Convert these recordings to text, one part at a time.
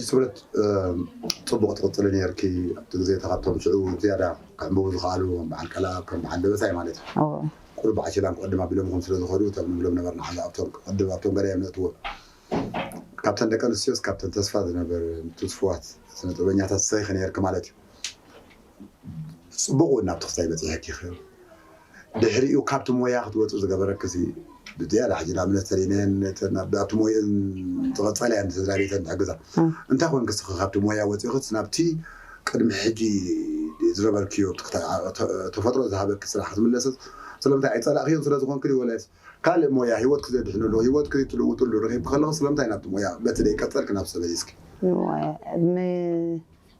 ስብረት፣ ጽቡቕ ትቕጽሊ ነርኪ። ኣብቲ ግዜ እታ ካብቶም ሽዑ ዝያዳ ክዕምቡ ዝኽኣሉ ከም በዓል ቀላ ከም በዓል ደበሳይ ማለት እዩ። ቁሩብ በዓል ሸላን ክቐድም ኣቢሎም ከም ስለ ዝኸዱ እቶም ንብሎም ነበርና ሓዛ ኣብቶም ክቐድም ኣብቶም ገለ እዮም ነእትዎም። ካብተን ደቂ ኣንስትዮስ ካብተን ተስፋ ዝነበር ትስፍዋት ስነ ጥበበኛታት ሰይኺ ነርኪ ማለት እዩ። ጽቡቕ እውን ናብቲ ክስታይ በጺሐኪ ይኽእል። ድሕሪኡ ካብቲ ሞያ ክትወፁ ዝገበረክሲ ብዝያዳ ሕጂ ንኣብነት ተሪነን ኣብቲ ሞይእን ዝቐፀለ እያ ንስድራ ቤተን ትሕግዛ። እንታይ ኮንክ ስኺ ካብቲ ሞያ ወፂእክስ ናብቲ ቅድሚ ሕጂ ዝነበርክዮ ተፈጥሮ ዝሃበኪ ስራሕ ክትምለስስ ስለምንታይ ኣይፀላእክዮን ስለ ዝኾንክ ድዩ ወላስ ካልእ ሞያ ህይወትክ ዘድሕነሉ ህይወትክ ትልውጥሉ ረኺብክ ከለኹ ስለምንታይ ናብቲ ሞያ በቲ ደይቀፀልክ ናብ ሰበይ እስኪ?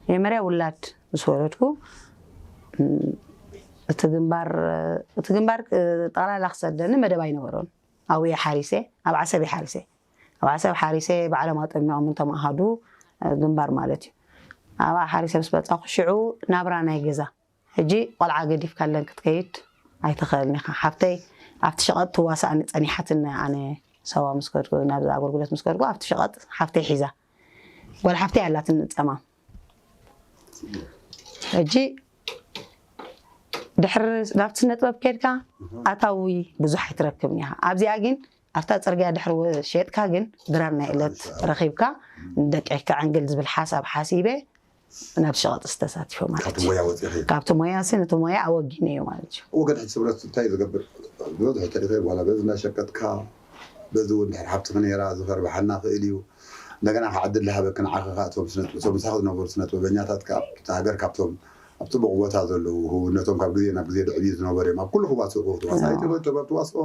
መጀመርያ ውላድ ምስ ወለድኩ እቲ ግንባር እቲ ግንባር ጠቕላላ ክሰደኒ መደብ ኣይነበሮን። ኣብኡ እየ ሓሪሰ፣ ኣብ ዓሰብ እየ ሓሪሰ። ኣብ ዓሰብ ሓሪሰ ባዕሎም ኣጠሚቖም እንተመሃዱ ግንባር ማለት እዩ። ኣብኣ ሓሪሰ ምስ በፃኹ ሽዑ ናብራ ናይ ገዛ ሕጂ ቆልዓ ገዲፍካለን ክትከይድ ኣይትኽእልን ኢኻ። ሓፍተይ ኣብቲ ሸቐጥ ትዋሳእኒ ፀኒሓትኒ ኣነ ሳዋ ምስ ከድኩ ናብዚ ኣገልግሎት ምስ ከድኩ ኣብቲ ሸቐጥ ሓፍተይ ሒዛ ጓል ሓፍተይ ኣላትኒ ፀማም ሕጂ ድሕሪ ናብቲ ስነ ጥበብ ከድካ ኣታዊ ብዙሕ ኣይትረክብን ኢኻ ኣብዚኣ ግን ኣብታ ፅርግያ ድሕሪ ሸጥካ ግን ድራር ናይ ዕለት ረኺብካ ደቂዕካ ዕንግል ዝብል ሓሳብ ሓሲበ ናብ ሸቐጥ ዝተሳትፎ ማለት ካብቲ ሞያ ወፂኺ ካብቲ ሞያ ሲ ነቲ ሞያ ኣወጊነ እዩ ማለት እዩ ወገን ሕጂ ስብረት እንታይ ዝገብር ዝበዝሑ ተሪኸ ዋላ በዚ እናሸቀጥካ በዚ እውን ድሕር ሓብትኺ ነይራ ዝኸርብሓና ክእል እዩ እንደገና ከዓ ዕድል ዝሃበኪ ንዓኺ ከዓ እቶም ስነ- እቶም ምሳኺ ዝነበሩ ስነ ጥበበኛታት ከዓ ኣብቲ ሃገር ካብቶም ኣብ ፅቡቕ ቦታ ዘለዉ ህውነቶም ካብ ግዜ ናብ ግዜ ድዕብዩ ዝነበሩ እዮም ኣብ ኩሉ ክዋስኡ ክትዋሳኢት ይኽእል ጥበብ ትዋስኦ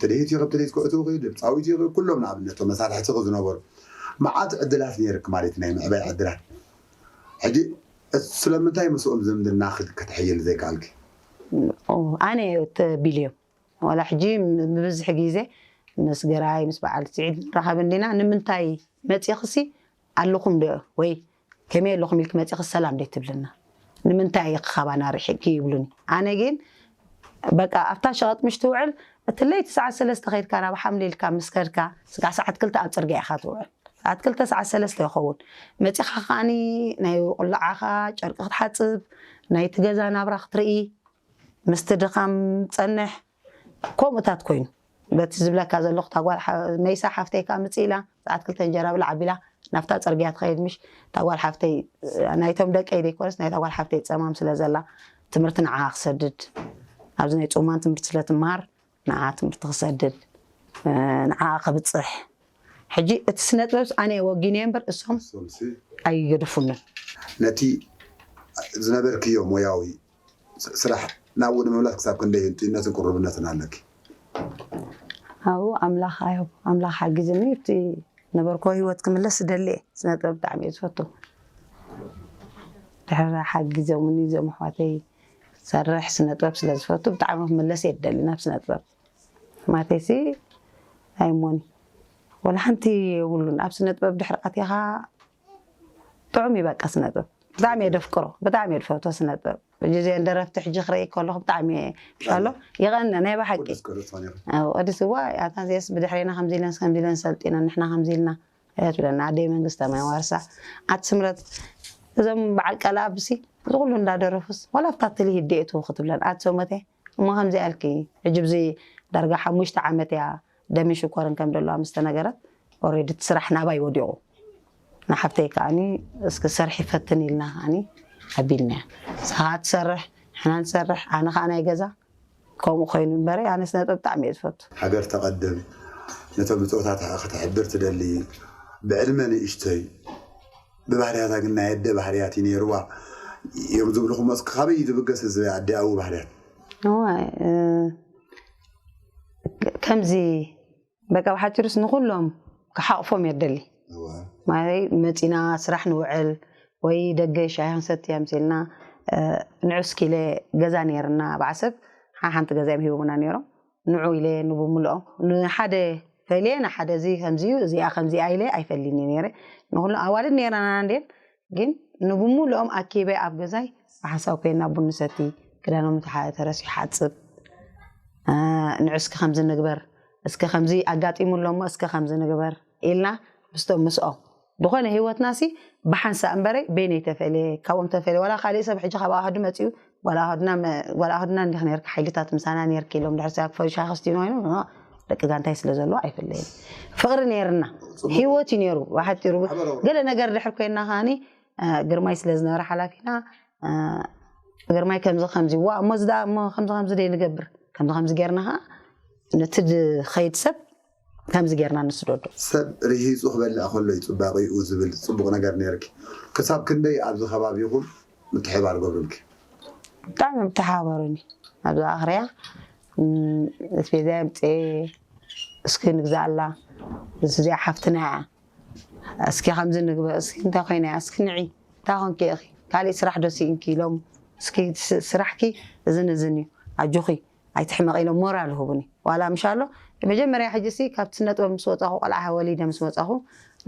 ትልሂት ይኽእል ትልሂት ክእትው ክእል ድምፃዊት ይኽእል ኩሎም ንኣብነት እቶም መሳርሕትኺ ዝነበሩ መዓት ዕድላት ነይርክ ማለት ናይ ምዕባይ ዕድላት ሕጂ ስለምንታይ ምስኦም ዝምድና ከተሕይል ዘይከኣልኪ ኣነ ተቢልዮም ዋላ ሕጂ ብብዝሒ ግዜ ምስ ገራይ ምስ በዓል ስዒድ ንራኸብ እንዲና ንምንታይ መፂእኽሲ ኣለኹም ዶ ወይ ከመይ ኣለኹም ኢልክ መፂእኽሲ ሰላም ደይ ትብልና ንምንታይ ኢኺ ካባና ርሒቅኪ ይብሉኒ ኣነ ግን በቃ ኣብታ ሸቐጥ ምሽ ትውዕል እቲ ለይቲ ሰዓት ሰለስተ ከይድካ ናብ ሓምሊ ኢልካ ምስ ከድካ ስጋዕ ሰዓት ክልተ ኣብ ፅርግያ ኢኻ ትውዕል ሰዓት ክልተ ሰዓት ሰለስተ ይኸውን መፂኻ ከዓኒ ናይ ቁላዓኻ ጨርቂ ክትሓፅብ ናይቲ ገዛ ናብራ ክትርኢ ምስቲ ድኻም ፀንሕ ከምኡታት ኮይኑ በቲ ዝብለካ ዘለኹ እታ ጓል መይሳ ሓፍተይ ከዓ ምፅእ ኢላ ሰዓት ክልተ እንጀራ ብላ ዓቢላ ናብታ ፅርግያ ትኸይድ ምሽ እታ ጓል ሓፍተይ ናይቶም ደቀይ ዘይኮነስ ናይታ ጓል ሓፍተይ ፀማም ስለ ዘላ ትምህርቲ ንዓ ክሰድድ ኣብዚ ናይ ፁማን ትምህርቲ ስለ ትምሃር ንዓ ትምህርቲ ክሰድድ ንዓ ከብፅሕ ሕጂ እቲ ስነ ጥበብስ ኣነ ወጊነ እምበር እሶም ኣይገድፉንን ነቲ ዝነበርክዮ ሞያዊ ስራሕ ናብኡ ንምምላስ ክሳብ ክንደይ ህንጡይነትን ቅሩብነትን ኣለኪ? ኣብኡ ኣምላኽ ኣዮ ኣምላኽ ሓጊዝኒ እቲ ነበርኮ ህይወት ክምለስ ዝደሊ እየ። ስነ ጥበብ ብጣዕሚ እየ ዝፈቱ። ድሕሪ ሓጊዞምኒ እዞም ኣሕዋተይ ክሰርሕ ስነ ጥበብ ስለ ዝፈቱ ብጣዕሚ ክምለስ እየ ዝደሊ ናብ ስነ ጥበብ። ማተይሲ ኣይሞኒ ወላ ሓንቲ የብሉን ኣብ ስነ ጥበብ ድሕሪ ኣቲኻ ጥዑም እዩ በቃ ስነ ጥበብ ብጣዕሚ እየ ደፍቅሮ ብጣዕሚ እየ ዝፈትዎ ስነ ጥበብ ሕጂ እዚአን ደረፍቲ ሕጂ ክርኢ ከለኹ ብጣዕሚ እየ ሻሎ ይቐንእ ናይ ብሓቂ ወዲ ስዋ ኣታ እዚአስ ብድሕሬና ከምዚ ኢለን ከምዚ ኢለን ሰልጢነን ንሕና ከምዚ ኢልና እያ ትብለና ኣደይ መንግስተ ማይ ዋርሳ ኣቲ ስምረት እዞም በዓል ቀልኣብሲ እዚ ኩሉ እንዳደረፉስ ዋላ ኣብታ ትሊ ህደእቱ ክትብለን ኣቲ ሰውመተ እሞ ከምዚ ኣልኪ ሕጂ ብዚ ዳርጋ ሓሙሽተ ዓመት እያ ደምን ሽኮርን ከም ዘለዋ ምስ ተነገረት ኦሬዲ እቲ ስራሕ ናባይ ወዲቑ ንሓፍተይ ከዓኒ እስኪ ሰርሒ ፈትን ኢልና ከዓኒ ኣቢልናያ ንስኻ ትሰርሕ ንሕና ንሰርሕ ኣነ ከዓ ናይ ገዛ ከምኡ ኮይኑ እምበረ ኣነ ስነጥበብ ብጣዕሚ እየ ዝፈቱ ሃገር ተቐድም ነቶም ብፆታት ከተሕብር ትደሊ ብዕድመ ንእሽተይ ብባህርያታ ግን ናይ ኣደ ባህርያት እዩ ነይርዋ እዮም ዝብልኹም እስኪ ካበይ እዩ ዝብገስ እዚ ኣደ ኣቡ ባህርያት ከምዚ በቃ ብሓፂሩስ ንኩሎም ክሓቕፎም የደሊ ማለት መፂና ስራሕ ንውዕል ወይ ደገ ሻሂ ክንሰቲ ኣምሲልና ንዑ እስኪለ ገዛ ነይርና ብዓሰብ ሓንቲ ገዛ እዮም ሂቦምና ነይሮም ንዑ ኢለ ንብምልኦም ንሓደ ፈልየ ንሓደ እዚ ከምዚዩ እዚኣ ከምዚኣ ኢለ ኣይፈሊኒ ነይረ ንኩሎም ኣዋልድ ነይረና እንዴን ግን ንብምልኦም ኣኪበ ኣብ ገዛይ ብሓሳብ ኮይና ቡን ንሰቲ ክዳኖም ተረሲሑ ሓፅብ ንዑ እስኪ ከምዚ ንግበር እስኪ ከምዚ ኣጋጢሙ ኣሎ እሞ እስኪ ከምዚ ንግበር ኢልና ምስቶም ምስኦም ዝኾነ ህይወትናሲ ብሓንሳእ እምበረይ በይነይ ተፈልየ፣ ካብኦም ተፈልየ። ዋላ ካልእ ሰብ ሕጂ ካብ ኣዋህዱ መጺኡ፣ ዋላ ኣዋህዱና መ-፣ ዋላ ኣዋህዱና እንዲኽ ነርኪ፣ ሓይልታት ምሳና ነርኪ ኢሎም ድሕር ሲኣ ክፈ-፣ ሻሂ ክስትዩ ኮይኑ፣ ደቂ ጋንታይ ስለ ዘለዎ ኣይፍለየን። ፍቕሪ ነይርና፣ ህይወት እዩ ነይሩ። ብሓጺሩ ገለ ነገር ድሕር ኮይና ከኣኒ፣ እ፣ ግርማይ ስለ ዝነበረ ሓላፊና፣ እ፣ ግርማይ ከምዚ ከምዚ፣ ዋ፣ እሞ እዚ ደኣ፣ እሞ ከምዚ ከምዚ ደይ ንገብር፣ ከምዚ ከምዚ ጌርና ከኣ ነቲ ዝኸይድ ሰብ ከምዚ ጌርና ንስደዶ። ሰብ ርሂጹ ክበልዕ ከሎ እዩ ጽባቐኡ ዝብል ጽቡቕ ነገር ነይርኪ። ክሳብ ክንደይ ኣብዚ ከባቢኹም ምትሕብባር ገብሩልኪ? ብጣዕሚ እዮም ተሓባበሩኒ። ኣብዚ ኣኽርያ፣ እም፣ ኣስቤዛ የምጽኤ፣ እስኪ ንግዛኣላ፣ እዚኣ ሓፍትና እያ፣ እስኪ ከምዚ ንግበር፣ እስኪ እንታይ ኮይና እያ፣ እስኪ ንዒ፣ እንታይ ኮንኪ ኢኺ፣ ካሊእ ስራሕ ዶ ስኢንኪ ኢሎም፣ እስኪ ስ-፣ ስራሕኪ እዝን እዝን እዩ፣ ኣጆኺ፣ ኣይትሕመቂ ኢሎም ሞራል ይህቡኒ። ዋላ ምሽ ኣሎ፣ መጀመርያ ሕጂ ሲ ካብቲ ስነ ጥበብ ምስ ወጻኹ፣ ቆልዓ ወሊደ ምስ ወጻኹ፣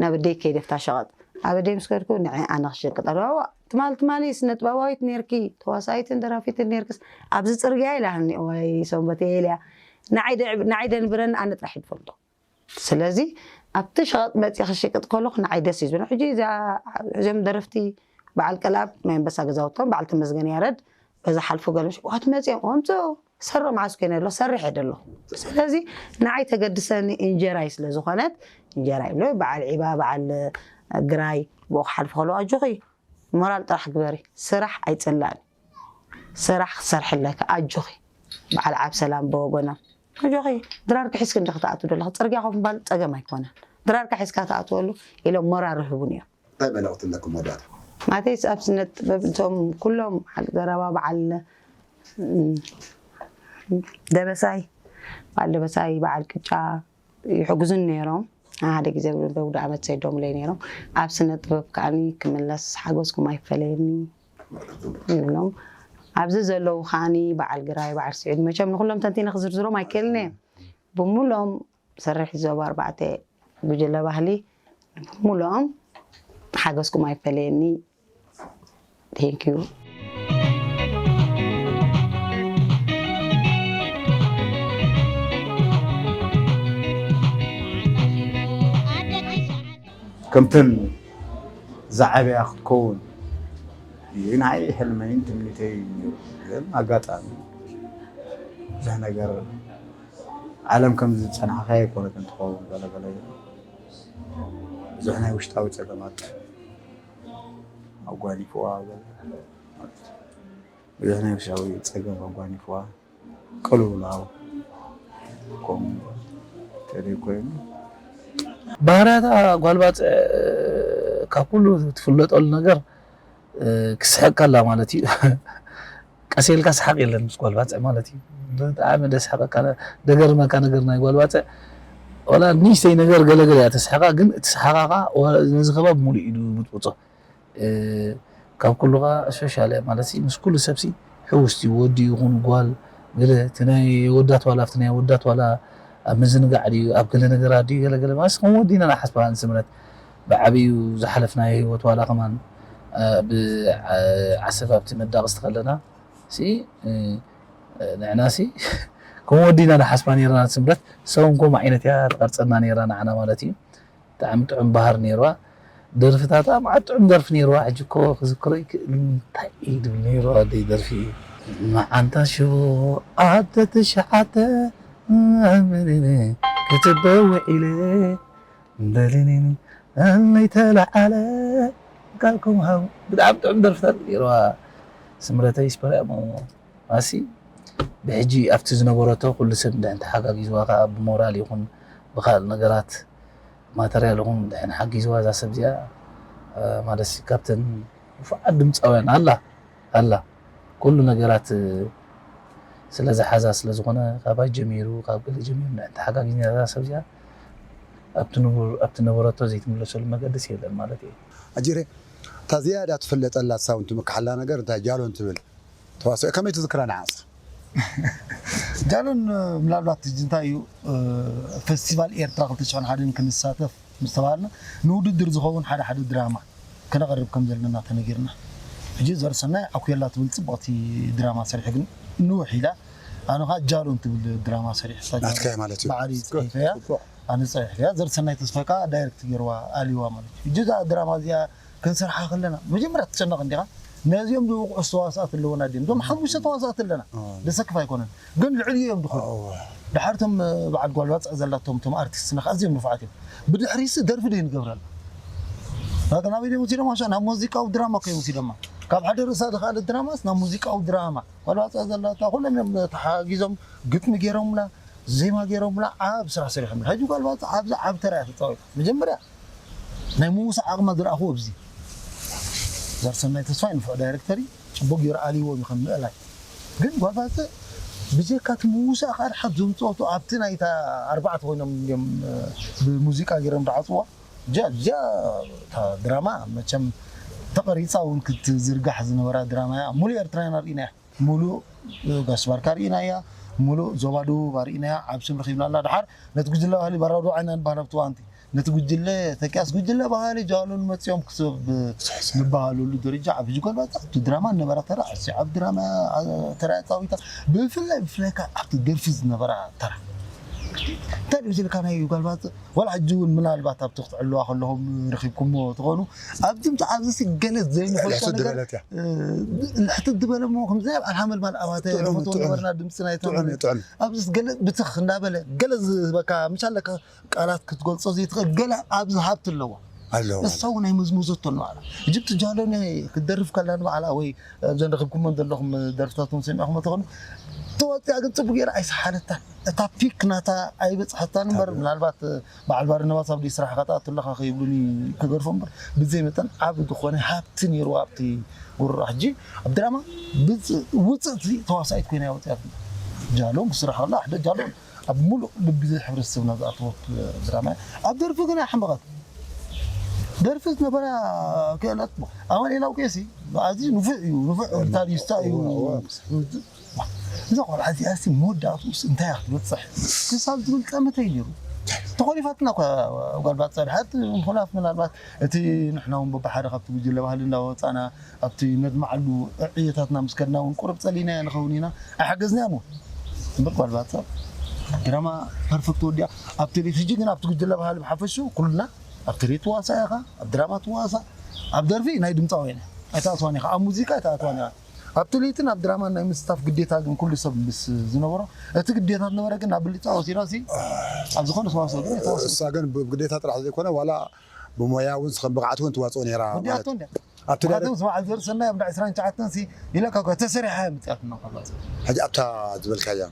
ናብ ኣደይ ከይደ ፍታ ሸቐጥ። ኣብ ኣደይ ምስ ከድኩ፣ ንዐ ኣነ ክሸቅጥ ኣለዋ። ትማል፣ ትማሊ ስነ ጥበባዊት ነርኪ፣ ተዋሳኢትን ደራፊትን ነርክስ፣ ኣብዚ ጽርግያ ኢላኒ፣ ወይ ሰንበት እየ ኢለያ። ንዓይ ደ-፣ ንዓይ ደንብረኒ ኣነ ጥራሕ እየ ዝፈልጦ። ስለዚ ኣብቲ ሸቐጥ መፂእ ክሽቅጥ ከለኹ ንዓይ ደስ እዩ ዝብለኒ። ሕጂ እዛ፣ እዞም ደረፍቲ በዓል ቀልኣብ ናይ ኣንበሳ ገዛውቶም፣ በዓል ተመስገን ያረድ፣ በዛ ሓልፉ ገለ ምሽ-፣ ዋት መፂኦም፣ ኣምፅኡ፣ ሰሮ መዓስ ኮይነ ኣሎ፣ ሰርሕ እየ ደሎ። ስለዚ ንዓይ ተገድሰኒ እንጀራይ ስለ ዝኾነት፣ እንጀራ ይብሎ፣ በዓል ዒባ፣ በዓል ግራይ፣ ብኡ ክሓልፉ ከለዉ፣ ኣጆኺ፣ ሞራል ጥራሕ ግበሪ፣ ስራሕ ኣይፅላእን። ስራሕ ክትሰርሒ ኣለኪ፣ ኣጆኺ። በዓል ዓብ ሰላም ብወገኖም፣ ኣጆኺ፣ ድራርኪ ሒዝኪ እንዲኺ ትኣትዊ ዘለኺ፣ ፅርግያ ኮፍ ምባል ፀገም ኣይኮነን። ድራርካ ሒዝካ ትኣትወሉ ኢሎም ሞራል ይህቡኒ እዮም። እንታይ መልእኽቲ ኣለኩም ወዳት? ማለተይስ ኣብ ስነ ጥበብ እቶም ኩሎም በዓል ገረባ፣ በዓል፣ እም፣ ደበሳይ፣ በዓል ደበሳይ፣ በዓል ቅጫ ይሕግዙኒ ነይሮም። ሓደ ግዜ ብውድ ዓመት ሰይዶምለይ ነይሮም። ኣብ ስነ ጥበብ ከዓኒ ክምለስ ሓገዝኩም ኣይፈለየኒ ይብሎም። ኣብዚ ዘለዉ ከዓኒ በዓል ግራይ፣ በዓል ስዒድ፣ መቸም ንኩሎም ተንቲነ ክዝርዝሮም ኣይክእልን እየ። ብምሎም ስርሒት ዞባ ኣርባዕተ ጉጅለ ባህሊ፣ ብምሎም ሓገዝኩም ኣይፈለየኒ። Thank you። ከምተን ዝዓበያ ክትከውን እዩ ናይ ሕልመይን ትምኒተይ እዩ። ግን ኣጋጣሚ ብዙሕ ነገር ዓለም ከም ዝጸናሕካዮ ኣይኮነትን ትኸውን። ገለ ገለ ብዙሕ ናይ ውሽጣዊ ጸገማት ኣጓኒፍዋ፣ ገለ ብዙሕ ናይ ውሽጣዊ ጸገም ኣጓኒፍዋ፣ ቅልውላው ከምኡ ተደይ ኮይኑ። ባህርያታ ጓል ባፅዕ ካብ ኩሉ ትፍለጠሉ ነገር ክስሕቀላ ማለት እዩ። ቀስ ኢልካ ሰሓቕ የለን ምስ ጓል ባፅዕ ማለት እዩ። ብጣዕሚ ደስሓቐካ ደገርመካ ነገር ናይ ጓል ባፅዕ ዋላ ንእሽተይ ነገር ገለገለ እያ ተስሕቓ፣ ግን እቲ ሰሓቓ ከዓ ነዚ ከባቢ ሙሉእ ኢሉ ብጥብጦ። ካብ ኩሉ ከዓ ስፔሻል እያ ማለት ምስ ኩሉ ሰብሲ ሕውስቲ ወዲ ይኹን ጓል ገለ እቲ ናይ ወዳት ዋላ ኣብቲ ናይ ወዳት ዋላ ኣብ ምዝንጋዕ ድዩ ኣብ ገለ ነገራት ድዩ ገለገለ ማለት ከም ወዲና ንሓስባ ንስምረት ብዓብዩ ዝሓለፍናዮ ህይወት ዋላ ከማን ብዓሰብ ኣብቲ መዳቕስቲ ከለና ንዕናሲ ከም ወዲና ንሓስባ ነርና ንስምረት ሰውን ከምኡ ዓይነት እያ ትቐርፀና ነራ ንዓና ማለት እዩ። ብጣዕሚ ጥዑም ባህር ነይርዋ። ደርፍታታ መዓት ጥዑም ደርፊ ነይርዋ። ሕጂ እኮ ክዝክሮ ይክእል እንታይ እዩ ድብል ነይሩ ኣደይ ደርፊ መዓንታ ሽቦ ኣደ ትሽዓተ ክትበውዕ ኢለ እንደልንን ኣለይ ተለዓለ ቃልኩም ሃቡ ብጣዕሚ ጥዑም ደርፍታት ነይርዋ። ስምረተይ ስፐርያሞ ማሲ ብሕጂ ኣብቲ ዝነበረቶ ኩሉ ሰብ እንድሕን ተሓጋጊዝዋ ከዓ ብሞራል ይኹን ብካልእ ነገራት ማተርያል ይኹን እንድሕን ሓጊዝዋ እዛ ሰብ እዚኣ ማለት ካብተን ንፉዓት ድምፃውያን ኣላ ኣላ ኩሉ ነገራት ስለዝሓዛ ስለዝኾነ ካባይ ጀሚሩ ካብ ገለ ጀሚሩ እንድሕን ተሓጋጊዝና እዛ ሰብ እዚኣ ኣብቲ ነበረቶ ዘይትምለሰሉ መገድስ የለን ማለት እዩ። ኣጂረ እታ ዝያዳ ትፍለጠላ ሳውንት ምክሓላ ነገር እንታይ ጃሎን ትብል ተዋስኦ ከመይ ትዝክራ ንዓስ? ጃሎን ምናልባት እንታይ እዩ ፈስቲቫል ኤርትራ ክልተ ሽሕን ሓደን ክንሳተፍ ምስ ተባሃልና ንውድድር ዝኸውን ሓደ ሓደ ድራማ ከነቕርብ ከም ዘለና ተነጊርና። ሕጂ ዘርሰናይ ኣኩየላ ትብል ፅብቕቲ ድራማ ሰሪሐ ግን ንውሕ ኢላ ኣነ ከዓ ጃሎን ትብል ድራማ ሰሪሐ ናትካ ማለት እዩ። ባዕለይ ፅሒፈያ። ኣነ ጸኒሐ እያ። ዘርሰናይ ተስፋይ ከኣ ዳይሬክት ገይርዋ ኣልይዋ ማለት እዩ። ሕጂ እዛ ድራማ እዚኣ ክንሰርሓ ከለና መጀመርያ ትጨነቕ እንዲኻ፣ ነዚኦም ዝብቕዑ ተዋሳእቲ ኣለዉና ድዮም? እዞም ሓሙሽተ ተዋሳእቲ ኣለና። ደሰክፍ ኣይኮነን ግን ልዕሊ እዮም ድኾኑ። ድሓር እቶም በዓል ጓል ባጽዕ ዘላቶም እቶም ኣርቲስትና ከኣ ኣዝዮም ንፉዓት እዮም። ብድሕሪሲ ደርፊ ደይ ንገብረላ ናበይ ደም ወሲዶማ? ሻ ናብ ሙዚቃዊ ድራማ ከይወሲዶማ፣ ካብ ሓደ ርእሳ ዝኸኣለ ድራማስ ናብ ሙዚቃዊ ድራማ። ጓል ባጽዕ ዘላታ ኩሎም እዮም ተሓጊዞም፣ ግጥሚ ገይሮምላ፣ ዜማ ገይሮምላ፣ ዓብ ስራሕ ሰሪሖምላ። ሕጂ ጓል ባጽዕ ኣብዛ ዓብ ተራ እያ ተጻዊታ። መጀመርያ ናይ ምውሳእ ዓቕማ ዝረኣኹዎ ኣብዚ። ዘርሰናይ ተስፋይ ንፉዕ ዳይሬክተር እዩ፣ ጽቡቕ ገይሩ ኣልይዎም እዩ ከም ምእላይ። ግን ጓል ባጽዕ ብጀካ እቲ ምውሳእ ከዓ ድሓር ዘምጽኦቶ ኣብቲ ናይታ ኣርባዕተ ኮይኖም እዮም ብሙዚቃ ገይሮም ዝዓጽዋ። እዚኣ እዚኣ እታ ድራማ መቸም ተቐሪጻ እውን ክትዝርጋሕ ዝነበራ ድራማ እያ። ሙሉእ ኤርትራውያን ኣርኢና እያ። ሙሉእ ጋሽ ባርካ ርኢናያ፣ ሙሉእ ዞባ ደቡብ ኣርኢናያ፣ ዓብ ስም ረኺብናላ። ድሓር ነቲ ጉጅለ ባህሊ በራዶ ዓይና ንባህል ኣብቲ እዋንቲ ነቲ ጉጅለ ተኪኣስ ጉጅለ ባህሊ ጃሉን መጺኦም ክስብ ንባሃለሉ ደረጃ ኣብ ሕጂ ጓል ባጽዕ ኣብቲ ድራማ ነበራ ተራ ዓሲ ኣብ ድራማ ተራ ጻዊታ። ብፍላይ ብፍላይ ከኣ ኣብቲ ደርፊ ዝነበራ ተራ እንታይ ድዩ ዝልካ ናይ ጓል ባጽዕ ዋላ ሕጂ እውን ምናልባት ኣብቲ ክትዕልዋ ከለኹም ረኺብኩሞ ትኾኑ። ኣብዚ ምጽ ኣብዚ ገለ ዘይንፈልጦ ልሕትት ነገር ዝበለት እያ። እ፣ ልሕትት ዝበለ እሞ ከምዚ ኣብ ኣልሃመልማል ኣባተ ጥዑም፣ ንፈትዎ ጥዑም። ነበርና ድምፂ ናይ ጥዑም እዩ፣ ጥዑም። ኣብዚ ገለ ብትኽ እንዳበለ ገለ ዝበካ ምሽ ኣለካ ቃላት ክትገልጾ ዘይትኽእል ገለ ኣብዚ ሃብቲ ኣለዋ። ኣለዎ። እሳ እውን ኣይመዝመዘቶ ንባዕላ። ሕጂ ብቲ ጃሎኒ ክትደርፍ ከላ ንባዕላ ወይ ኣብዘን ረኽብኩመን ዘለኹም ደርፍታቶም ሰሚዕኹም ትኾኑ። ተወፂኣ ግን ፅቡቅ ገይራ ኣይሰሓለታን። እታ ፒክ ናታ ኣይበፅሐታን እምበር ኣብዮ። ምናልባት በዓል ባርነባስ ኣብ ስራሕ ካትኣቱ ኣለኻ ከይብሉኒ ክገርፎ እምበር ብዘይ መጠን ዓብ ዝኾነ ሃብቲ ነይርዋ ኣብቲ ጉርራ። ሕጂ ኣብ ድራማ ብፅ-፣ ውፅእቲ ተዋሳኢት ኮይና እያ ወፂኣትና። ጃሎም ክስራሕ ከላ ሓደ ጃሎም ኣብ ሙሉእ ልቢ ህብረተሰብና ዝኣተወት ድራማ እያ። ኣብ ደርፊ ግን ኣይሓመቐት። ደርፊ ዝነበራ ክእለት ኣማኑኤል ኣውቄሲ ኣዝዩ ንፉዕ እዩ፣ ንፉዕ ጊታሪስታ እዩ። እወ፣ እወ። እዛ ቆልዓ እዚኣ እስቲ መወዳእትኡስ እንታይ እያ ክትበፅሕ ክሳብ ዝብል ጠመተ እዩ ነይሩ። ተኾሊፋትና እኳ ጓል ባፅዕ ድሓር እቲ ምኹላፍ ምናልባት እቲ ንሕና እውን በብሓደ ካብቲ ጉጅለ ባህሊ እንዳወፃና ኣብቲ ነድምዓሉ ዕዕየታትና ምስ ከድና እውን ቁሩብ ፀሊእናያ ንኸውን ኢና ኣይሓገዝናያን እውን። እምበር ጓል ባፅዕ ድራማ ፐርፈክት ወዲኣ ኣብ ቴሌ-፣ ሕጂ ግን ኣብቲ ጉጅለ ባህሊ ብሓፈሽኡ ኩልና ኣብ ቴሌ ትዋሳእ ኢኻ፣ ኣብ ድራማ ትዋሳእ፣ ኣብ ደርፊ ናይ ድምፃውያን እያ ኣይትኣትዋን ኢኻ፣ ኣብ ሙዚቃ ኣይትኣትዋን ኢኻ። ኣብ ትልሂትን ኣብ ድራማን ናይ ምስታፍ ግዴታ ግን ኩሉ ሰብ ምስ ዝነበሮ፣ እቲ ግዴታ ዝነበረ ግን ናብ ብልጫ ወሲዳሲ ኣብ ዝኾነ ሰዋስው ግን ኣይተዋስኦ። እሳ ግን ብግዴታ ጥራሕ ዘይኮነ ዋላ ብሞያ እውን ከም ብቕዓት እውን ትዋፅኦ ነይራ ማለት ወዲኣቶ እንድያ። ኣብቲ ምክንያቱ ዳይሬክት ምስ በዓል ዘርእሰናይ ኣብ ዕስራን ትሽዓተን ሲ ኢለካ እኮ ተሰሪሓ እያ መፂኣትና ካብ ባፅዕ። ሕጂ ኣብታ ዝበልካያ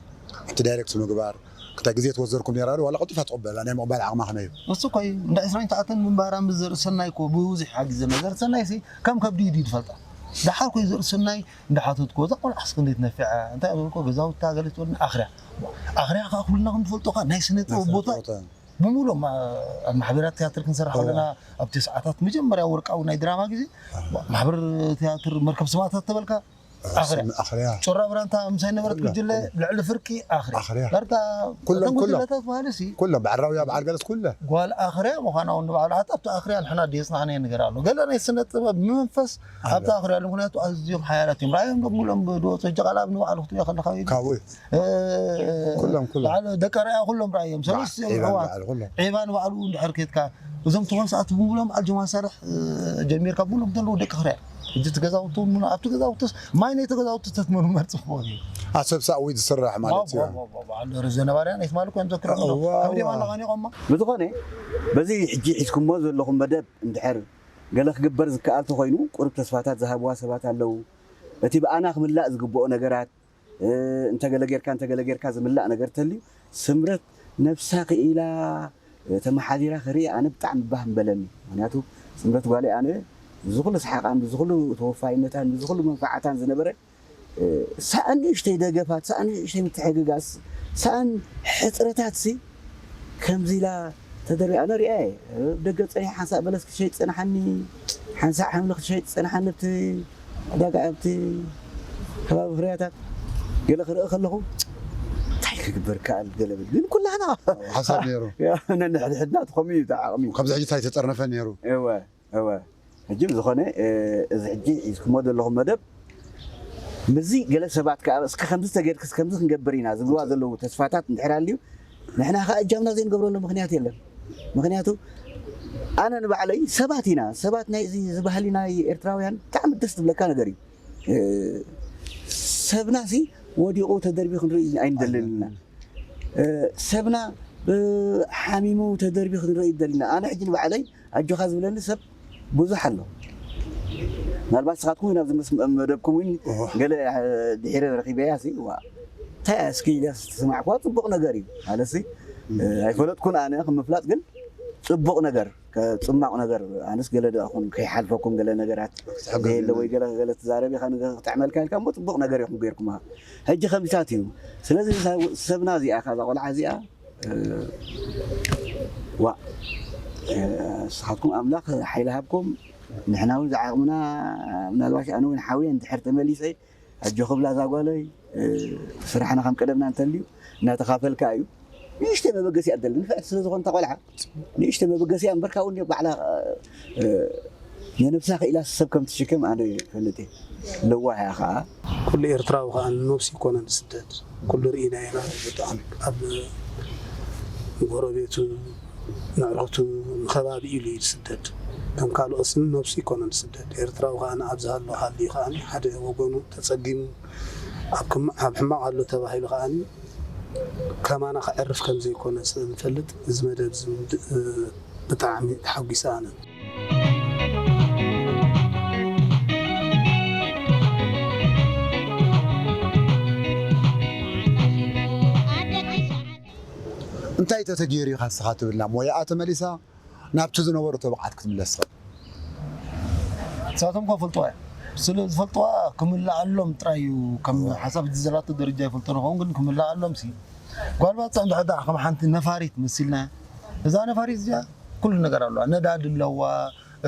ኣብቲ ዳይሬክት ምግባር ክታይ ግዜ ትወዘርኩም ነይራ ዶ ዋላ ቀልጢፋ ትቕበላ ናይ ምቕባል ዓቕማ ከመይ እዩ? እሱ እኮ እዩ እንዳ ዕስራን ትሽዓተን ምንባራ ምስ ዘርእሰናይ እኮ ብብዙሕ ሓጊዘና። ዘርእሰናይ ሲ ከም ከብዲ ኢዱ እዩ ዝፈልጣ። ደሓር ኮይ ዘርእሰናይ እንዳሓተትኩ እዛ ቆልዓስ ክንደይ ትነፍዕ እያ? እንታይ ዝበልኮ ገዛውታ ገለ ትበልና ኣኽርያ። ኣኽርያ ከዓ ኩልና ከም ትፈልጦ ከዓ ናይ ስነ ጥበብ ናይ ስነ ቦታ ጥበብ ቦታ። ብምሉኦም ኣብ ማሕበራት ትያትር ክንሰርሕ ከለና ኣብቲ ሰዓታት መጀመርያ ወርቃዊ ናይ ድራማ ግዜ ማሕበር ትያትር መርከብ ስማእታት ተበልካ ኣኽርያ። ኣኽርያ። ጮራ ብራንታ ምሳይ ነበረት ኩሎም፣ ጉጅለ ኩሎም። ልዕሊ ፍርቂ ኣኽርያ። ኣኽርያ። ዳርጋ ኩሎም፣ እተን ኩሎም። ጉጅለታት ባህሊ ሲ ኩሎም ብዓራውያ በዓል ገለስ ኩለ። ጓል ኣኽርያ ምዃና እውን ንባዕሉ ሓታ ኣብቲ ኣኽርያ ንሕና ደየፅናሕና ነገር ኣሎ። ገለ ናይ ስነ ጥበብ መንፈስ ኣብቲ ኣኽርያ ኣሎ። ምኽንያቱ ኣዝዮም ሓያላት እዮም። ራእዮም ዶ ሙሎም ብድወፁ ሕጂ ቃል ኣብ ንባዕሉ ክትሪኦ ከለኻ እዩ። ካብኡ እዩ። እ፣ ኩሎም፣ ኩሎም። በዓል ደቂ ኣርኣያ ኩሎም ራእዮም። ሰለስቲኦም ዒባን ኣሕዋት። በዓል ኩሎም። ዒባን ባዕሉ እንድሕር ኬድካ እዞም ተዋሳእቲ ብምሎም በዓል ጀማል ሳልሕ፣ እ፣ ጀሚርካ ብምሎም ዘለዉ ደቂ ኣኽርያ። ሕጂ እቲ ገዛውቲ እውን ምኖ-፣ ኣብቲ ገዛውትስ ማይ ናይቲ ገዛውቲ ተትመኑ መርጽ ክኸውን እዩ። ኣሰብ ሳእዊ ዝስራሕ ማለት እዩ። ዋው፣ ዋው፣ ዋው፣ በዓል ርዘ ነባርያ ናይ ትማሊ እኮ እዮም ዘክሮም ኣለዉ። እዋ፣ ካብ ደማ እዋ። ኣነቓኒቖማ። ብዝኾነ፣ በዚ ሕጂ ሒዝኩሞ ዘለኹም መደብ እንድሕር ገለ ክግበር ዝከኣል ተኾይኑ፣ ቁሩብ ተስፋታት ዝሃብዋ ሰባት ኣለዉ። እቲ ብኣና ክምላእ ዝግብኦ ነገራት፣ እ፣ እንተገለ ጌርካ፣ እንተገለ ጌርካ ዝምላእ ነገር ተልዩ፣ ስምረት ነብሳ ክኢላ፣ እ፣ ተመሓዲራ ክርኢ ኣነ ብጣዕሚ ባህ ምበለኒ። ምኽንያቱ ስምረት ጓለይ ኣነ ብዝኹሉ ሰሓቓን፣ ብዝኹሉ ተወፋይነታን፣ ብዝኹሉ መንፋዓታን ዝነበረ፣ እ፣ ሰኣን ንእሽተይ ደገፋት፣ ሰኣን ንእሽተይ ምትሕግጋዝ፣ ሰኣን ሕጽረታትሲ ከምዚ ኢላ ተደሪባ ኣነ ሪኣ እየ። ደገ ጸኒሐ ሓንሳእ በለስ ክትሸይጥ ጸንሓኒ፣ ሓንሳእ ሓምሊ ክትሸይጥ ጸንሓኒ ኣብቲ ዕዳጋ ኣብቲ ከባቢ ፍርያታት ገለ ክርኢ ከለኹ እንታይ ክግበር ከኣል ገለ ብል። ግን ኩላህና ሓሳብ ነይሩ። ያ፣ ነንሕድሕድና እቲ ከምኡ እዩ እቲ ዓቕሚ። ካብዚ ሕጂ እንታይ ተጠርነፈ ነይሩ? እወ፣ እወ። ሕጂ ብዝኾነ፣ እ፣ እዚ ሕጂ ሒዝኩሞ ዘለኹም መደብ ምስዚ ገለ ሰባት ከኣ እስከ ከምዚ ተገይርክስ ከምዚ ክንገብር ኢና ዝብልዋ ዘለዉ ተስፋታት እንድሕር ኣልዩ ንሕና ከኣ እጃምና ዘይንገብረሉ ምኽንያት የለን። ምኽንያቱ ኣነ ንባዕለይ ሰባት ኢና፣ ሰባት ናይ እዚ ባህሊ ናይ ኤርትራውያን ብጣዕሚ ደስ ዝብለካ ነገር እዩ። ሰብና ሲ ወዲቑ ተደርቢ ክንርኢ ኣይንደልን ኢና። ሰብና ሓሚሙ ተደርቢ ክንርኢ ይደልና። ኣነ ሕጂ ንባዕለይ ኣጆኻ ዝብለኒ ሰብ ብዙሕ ኣሎ። ምናልባት ንስኻትኩም እውን ኣብዚ መደብኩም እውን ገለ ድሒረ ረኺበያ ሲ ዋ እንታይ እስኪ ኢለ ዝተሰማዕኩዋ ጽቡቕ ነገር እዩ ማለት ሲ ኣይፈለጥኩን ኣነ ክምፍላጥ ግን ጽቡቕ ነገር ከጽማቕ ነገር ኣነስ ገለ ደኣ ኹን ከይሓልፈኩም ገለ ነገራት ክትሕግዝ የለ ወይ ገለ ገለ ትዛረብ ኢኻ ነገር ክትዕመልካ ኢልካ እሞ ጽቡቕ ነገር ኢኹም ገይርኩማ ሕጂ ከምዚታት እዩ ስለዚ እዛ ሰብና እዚኣ እዛ ቆልዓ እዚኣ ዋ ንስኻትኩም ኣምላኽ ሓይሊ ሃብኩም ንሕና እውን ዝዓቕምና ምናልባሽ ኣነ እውን ሓውየ እንድሕር ተመሊሰ ኣጆ ክብላ እዛ ጓለይ ስራሕና ከም ቀደምና እንተልዩ እናተኻፈልካ እዩ ንእሽተይ መበገሲ ኣደሊ ንፍዕቲ ስለ ዝኾንታ ቆልዓ ንእሽተይ መበገሲ እያ እምበርካ እውን ባዕላ ነነብሳ ክኢላ ሰብ ከም ትሽከም ኣነ ይፈልጥ እየ ለዋህ እያ ከዓ ኩሉ ኤርትራዊ ከዓ ንነብሱ ይኮነ ዝስደድ ኩሉ ርኢና ኢና ብጣዕሚ ኣብ ንጎረቤቱ ንዕሩኽቱ ንኸባቢ ኢሉ እዩ ዝስደድ ከም ካልኦት ንነብሱ ይኮነ ዝስደድ ኤርትራዊ ከዓ ኣብ ዝሃሎ ሃልዩ ከዓ ሓደ ወገኑ ተፀጊሙ ኣብ ሕማቕ ኣሎ ተባሂሉ ከዓ ከማና ከዕርፍ ከም ዘይኮነ ስለ ንፈልጥ እዚ መደብ እዚ ብጣዕሚ ተሓጒሰ ኣነ። እንታይ ተተገይሩ ኢኻ ንስኻ ትብልና ሞያኣ ተመሊሳ ናብቲ ዝነበረቶ ብቕዓት ክትምለስ ትኽእል። ንሳቶም እኮ ፈልጥዋ እዮም። ስለ ዝፈልጥዋ ክምልኣሎም ጥራይ እዩ። ከም ሓሳብ እቲ ዘላቶ ደረጃ ይፈልጦ ንኸውን ግን ክምልኣሎም ሲ ጓል ባጽዕ እንድሕር ደኣ ከም ሓንቲ ነፋሪት መሲልና እዛ ነፋሪት እዚኣ ኩሉ ነገር ኣለዋ። ነዳዲ ኣለዋ፣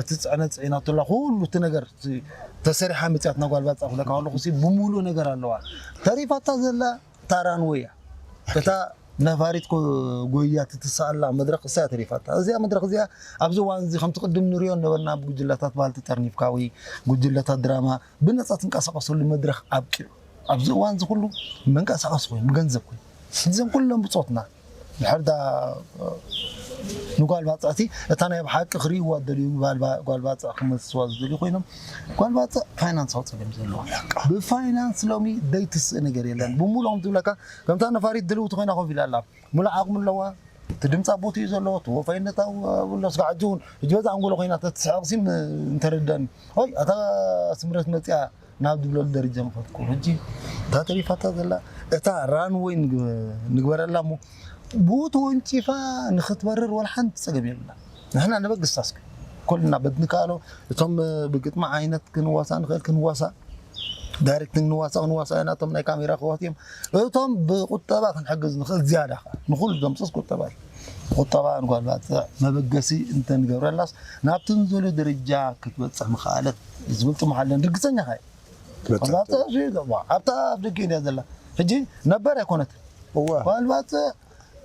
እቲ ጽዕነት ጽዒናቶ ኣላ፣ ኩሉ እቲ ነገር ተሰሪሓ መጽያትና ጓል ባጽዕ ክብለካ ከለኹ ሲ ብምሉእ ነገር ኣለዋ። ተሪፋታ ዘላ እታ ራንወይ እያ። እታ ነፋሪት ጎያ ትትስኣላ መድረኽ እሳ ተሪፋታ። እዚኣ መድረኽ እዚኣ ኣብዚ እዋን እዚ ከምቲ ቅድም ንሪኦ ነበርና ብጉጅለታት ባህሊ ተጠርኒፍካ ወይ ጉጅለታት ድራማ ብነፃ ትንቀሳቐሰሉ መድረኽ ኣብቂዑ። ኣብዚ እዋን እዚ ኩሉ መንቀሳቐሲ ኮይኑ ብገንዘብ ኮይኑ ሕዚ እዞም ኩሎም ብፆትና ድሕር ዳ ንጓል ባፅዕቲ እታ ናይ ብሓቂ ክርእይዋ ዝደልዩ ጓል ባፅዕ ክመልስዋ ዝደልዩ ኮይኖም ጓል ባፅዕ ፋይናንሳዊ ፀገም ዘለዋ ብፋይናንስ ሎሚ ዘይትስእ ነገር የለን ብሙሉኦም ዝብለካ ከምታ ነፋሪት ድልውቲ ኮይና ኮፍ ኢላ ኣላ ሙሉእ ዓቕሚ ኣለዋ እቲ ድምፃ ቦትኡ ዘለዎ እቲ ወፋይነት ኣብሎ ስጋዕ ሕጂ እውን ሕጂ በዛ ኣንጎሎ ኮይና ተትስሕቕሲ እንተረዳኒ ሆይ ኣታ ስምረት መፅኣ ናብ ዝብለሉ ደረጃ ምኸድኩ ሕጂ እታ ተሪፋታ ዘላ እታ ራንወይ ንግበረላ እሞ ብኡ ተወንጪፋ ንኽትበርር ወላ ሓንቲ ፀገም የብላ ንሕና ነበግስታ እስኪ ኩልና በትንከኣሎ እቶም ብግጥሚ ዓይነት ክንዋሳእ ንኽእል ክንዋሳእ ዳይሬክቲንግ ንዋሳእ ክንዋሳእ ኢና እቶም ናይ ካሜራ ክዋት እዮም እቶም ብቁጠባ ክንሕግዝ ንኽእል ዝያዳ ከዓ ንኩሉ ዘምፅስ ቁጠባ እዩ ቁጠባ ንጓል ባፅዕ መበገሲ እንተንገብረላስ ናብቲ ንዘልዮ ደረጃ ክትበፅሕ ምኽኣለት ዝብል ጥሙሕ ኣለኒ ርግፀኛ ኸ ትበፅሕ ጓልባፅዕ ኣብታ ኣብ ደገ እያ ዘላ ሕጂ ነበር ኣይኮነትን ጓልባፅዕ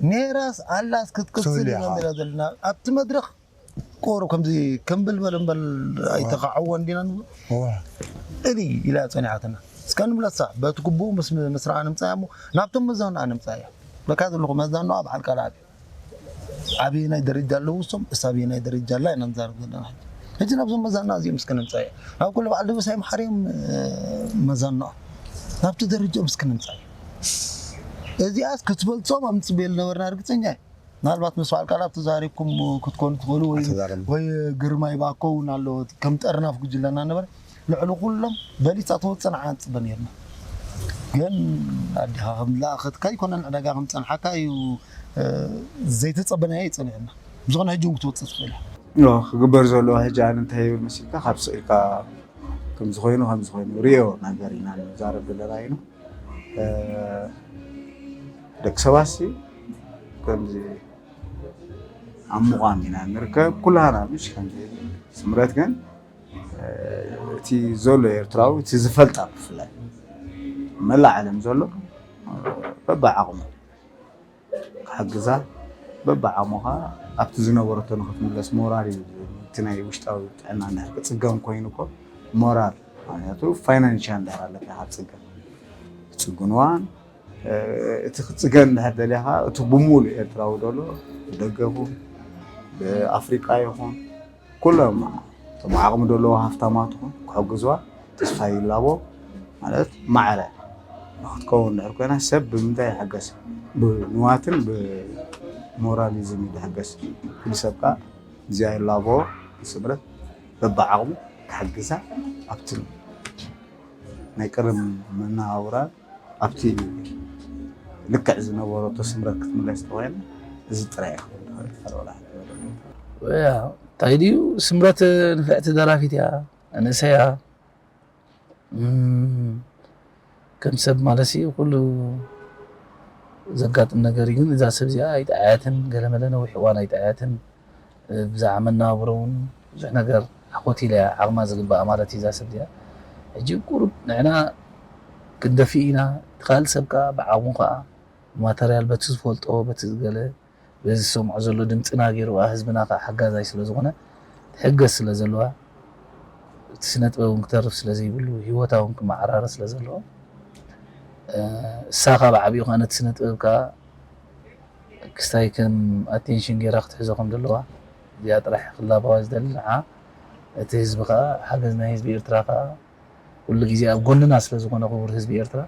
ኔራስ ኣላስ ክትቅፅል ኢና ዘለና ኣብቲ መድረኽ ቁሩብ ከምዚ ከም ብልበል እምበል ኣይተኻዕዎ እንዲና ንብሎ እሊ ኢላ ጸኒሓትና እስከ ንምለሳ በቲ ግቡኡ ምስ ምስራዓ ንምጻያ እሞ ናብቶም መዛኑኣ ንምጻያ በካ ዘለኹ መዛኑኣ በዓል ቃል ዓቢ ኣበየናይ ደረጃ ኣለዉ እሶም እሳ ኣበየናይ ደረጃ ኣላ ኢና ንዛረብ ዘለና ሕጂ ናብዞም መዛኑኣ እዚኦም እስከ ንምጻያ ናብ ኩሉ በዓል ደበሳይ መሓርዮም መዛኑኣ ናብቲ ደረጃኦም እስከ ንምጻያ እዚኣስ ክትበልጾም ኣብ ንጽበየሉ ነበርና ርግጸኛ እዩ ምናልባት ምስ በዓል ቃላት ተዛሪብኩም ክትኮኑ ትኽእሉ ወይ ወይ ግርማይ ባኮ እውን ኣሎ ከም ጠርናፍ ጉጅለና ነበረ ልዕሊ ኩሎም በሊፃ ተወፅእ ንዓ ንፅበ ነርና ግን ኣዲኻ ከም ዝለኣኸትካ ይኮነን ዕዳጋ ከም ዝፀንሓካ እዩ ዘይተፀበናዮ ይፀኒዕና ብዝኾነ ሕጂ እውን ክትወፅእ ትኽእል ክግበር ዘለዎ ሕጂ ኣነ እንታይ ይብል መሲልካ ካብ ስኢልካ ከምዚ ኮይኑ ከምዚ ኮይኑ ሪኦ ነገር ኢና ንዛረብ ዘለና ኢና ደቂ ሰባት ሲ ከምዚ ኣብ ምቋም ኢና ንርከብ ኩላና ምሽ ከምዚ ስምረት ግን እቲ ዘሎ ኤርትራዊ እቲ ዝፈልጣ ብፍላይ መላእ ዓለም ዘሎ በብዓቕሙ ክሕግዛ በብዓቕሙ ከዓ ኣብቲ ዝነበረቶ ንክትምለስ ሞራል እዩ እቲ ናይ ውሽጣዊ ጥዕና እንድሕር ክፅገም ኮይኑ እኮ ሞራል ምክንያቱ ፋይናንሻል እንድሕር ኣለካ ካብ ፅገም ክፅግንዋን እቲ ክፅገን እንድሕር ደሊኻ እቲ ብሙሉ ኤርትራዊ ደሎ ብደገኹ ብኣፍሪቃ ይኹን ኩሎም እቶም ዓቕሚ ደለዎ ሃፍታማት ይኹን ክሕግዝዋ ተስፋ ይላቦ። ማለት ማዕረ ንክትከውን እንድሕር ኮይና ሰብ ብምንታይ ይሕገዝ? ብንዋትን ብሞራሊዝም እዩ ዝሕገዝ። ኩሉ ሰብ ከዓ እዚኣ ይላቦ ስምረት በብዓቕሙ ክሕግዛ ኣብቲ ናይ ቀደም መነባብራ ኣብቲ ልክዕ ዝነበረቶ ስምረት ክትምለስ ተኮይና እዚ ጥራይ እዩ ክብል ዝኽእል። ካልእ ወላ ሓንቲ ነገር የለን። ያ፣ እንታይ ድዩ ስምረት ንፍዕቲ ደራፊት እያ፣ ንእሰያ እም፣ ከም ሰብ ማለት እዩ ኩሉ ዘጋጥም ነገር እዩ። ግን እዛ ሰብ እዚኣ ኣይጠዓያትን፣ ገለመለ ነዊሕ እዋን ኣይጠዓያትን። ብዛዕባ መነባብሮ እውን ብዙሕ ነገር ሓኮት ኢለ እያ ዓቕማ ዝግባኣ ማለት እዩ እዛ ሰብ እዚኣ። ሕጂ ቁሩብ ንሕና ክንደፊእ ኢና፣ እቲ ካልእ ሰብ ከዓ ብዓቕሙ ከዓ ብማተርያል በቲ ዝፈልጦ በቲ ዝገለ በዚ ዝሰምዖ ዘሎ ድምፅና ገይሩ ከዓ ህዝብና ከዓ ሓጋዛይ ስለ ዝኾነ ትሕገዝ ስለ ዘለዋ እቲ ስነ ጥበብ እውን ክተርፍ ስለ ዘይብሉ ህይወታ እውን ክመዓራረ ስለ ዘለዎ እሳ ካብ ዓብኡ ከዓ ነቲ ስነ ጥበብ ከዓ ክስታይ ከም ኣቴንሽን ገይራ ክትሕዞ ከም ዘለዋ እዚኣ ጥራሕ ክላባዋ ዝደሊ ንዓ እቲ ህዝቢ ከዓ ሓገዝ ናይ ህዝቢ ኤርትራ ከዓ ኩሉ ግዜ ኣብ ጎንና ስለ ዝኾነ ክቡር ህዝቢ ኤርትራ